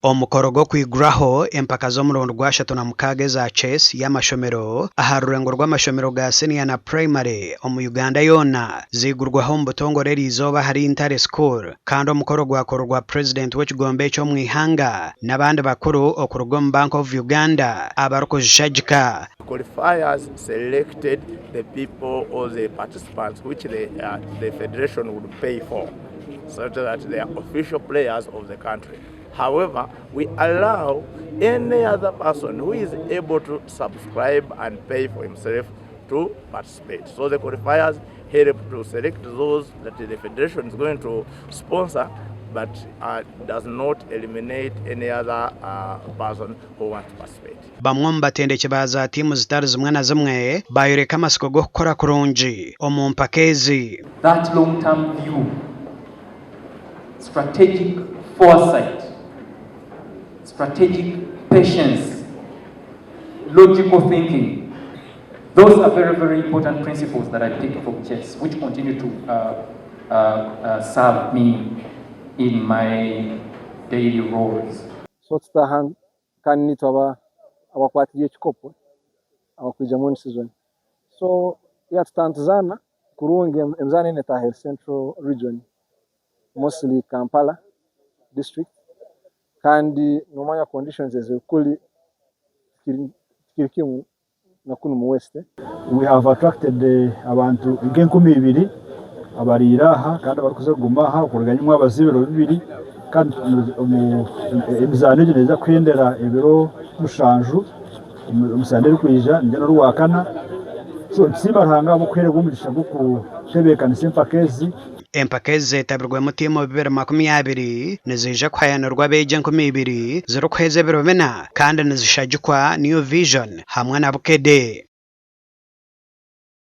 Omukoro gw'okwiguraho empaka z'omurundi gwa 36 eza Chess y'amashomero aha rurengo rw'amashomero ga siniya na purayimare omu Uganda yoona ziigurwaho omu butongore eriizooba ahari Ntare School kandi omukoro gwakorerwa Purezidenti w'ekigombe eki omu ihanga n'abandi bakuru okuruga omu Bank of Uganda abarikuzishagika. Qualifiers selected the people or the participants which the, the federation would pay for so that they are official players of the country. However, we allow any other person who is able to subscribe and pay for himself to participate. So the qualifiers help to select those that the federation is going to sponsor, but does not eliminate any other person who wants to participate. Bamwe omu batendeki ba za tiimu zitari zimwe na zimwe bayoreka amatsiko g'okukora kurungi omu mpaka ezi. That long-term view, strategic foresight, strategic patience, logical thinking, those are very, very important principles that I picked from chess, which continue to serve me in my daily roles. So tutaha kandi nitwe abakwatire ekikopo abakwija mu season. So yeah, tutantuzaana kurungi. Emizaano enu etaaha eri Central Region, mostly Kampala district, kandi nomanya conditions eziri tikiri kimwe na kunu mu West. We have attracted abantu nk'2000 abariire aha kandi abarikuza kuguma aha okuruga nyimwabazi ebiro 2, kandi emizaano egi neeza kuhendera ebiro 7 omu Sande erikwija, nigyo n'orwakana. So nitusiima Ruhanga ahabw'okuheerwa omugisha gw'okutebeekanisa empaka ezi. Empaka ezi zeetabirwemu tiimu 220 niziija kuhayanirwa abeegi 2000 zirikuheeza ebiro 4 kandi nizishagikwa New Vision hamwe na Bukedde.